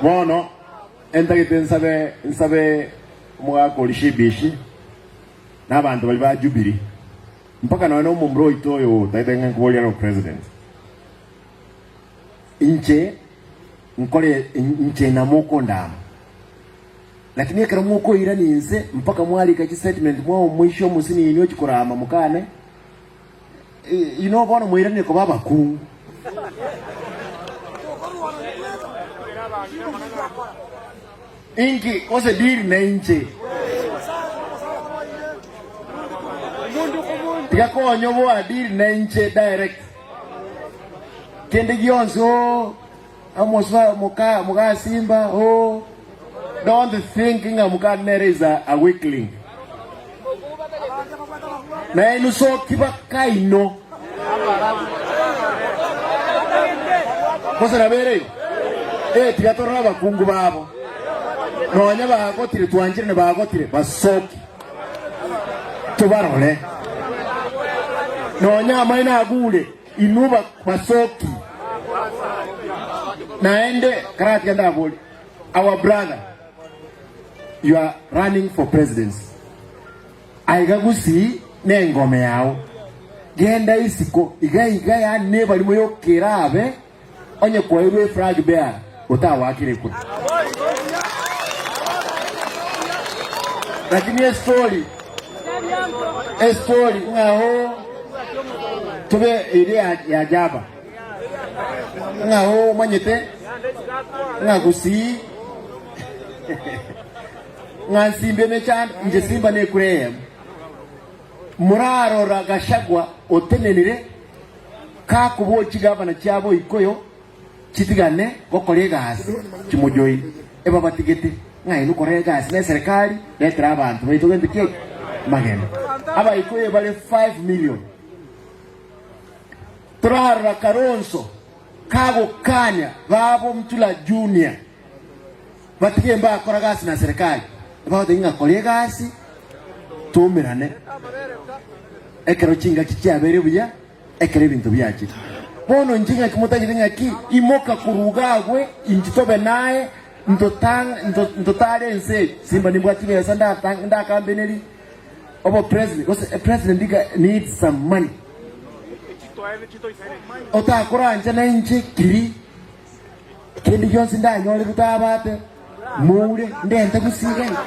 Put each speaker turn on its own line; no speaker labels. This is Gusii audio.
Bono entagete nsabe nsabe omogaka oria Shibishi na abanto baria ba Jubilee mpaka nonya na omomura oito oyo otagete ng'a nkoboria are president. Inche nkore inche namokondama. Lakini ekero mokoirania inse mpaka mwarika chistatement mwaomoisia omosinini ochia korama mokane, inwe bono mwairanire koba abakungu. Inki gose deal nainche? Tiga konyoboa deal nainche direct. Kende gionsi oo. Omosoa moka moga Simba oh don't think ng'a moka nere is a, a weakling. Nainwe soki bakaino. Gose nabere igo? Eh, tiga torore abakungu babo. Nonya bagotire twanchire na bagotire basoki. Tobarore. Nonya amaino agure Inwe basoki, naende karatiga ndabori, our brother you are running for presidency, aiga gusii nengome yao, genda isiko iga iga yaani nebarimo yokerabe onye kwairwe eflag bearer otawakire kura. Lakini estori estori ng'a oo tobe ere ya, ya jaba ng'a oo omanyete ng'a gusii ng'a nsimba emechando inche simba nekura eyemo morarora Gachagua otenenire Kakoboa chigavana chiabo ikoyo chitigane gokora egasi chimojoini, ebabatigete ng'a inwe kora egasi neserekari retera abanto baito gento ki eke? Amagena. Abaikoyo bare 5 million. Torarora Kalonzo kagokania babo Mtula Junior batige mbakora gasi na serikali, ebagotebia ng'a kora egasi toumerane ekero chingaki chiabeire buya. Ekero ebinto biachire bono, inche ng'aki motagete ng'aki imoka korwa iga agwe, inche tobe naye, ntotare ense eye. Simba nimbwate chibesa ndakambeneri obo president, gose a president iga needs some money. Otakorancha nainche kiri, kende gionsi ndanyore gotabate, moure, ndente gusii iga iga.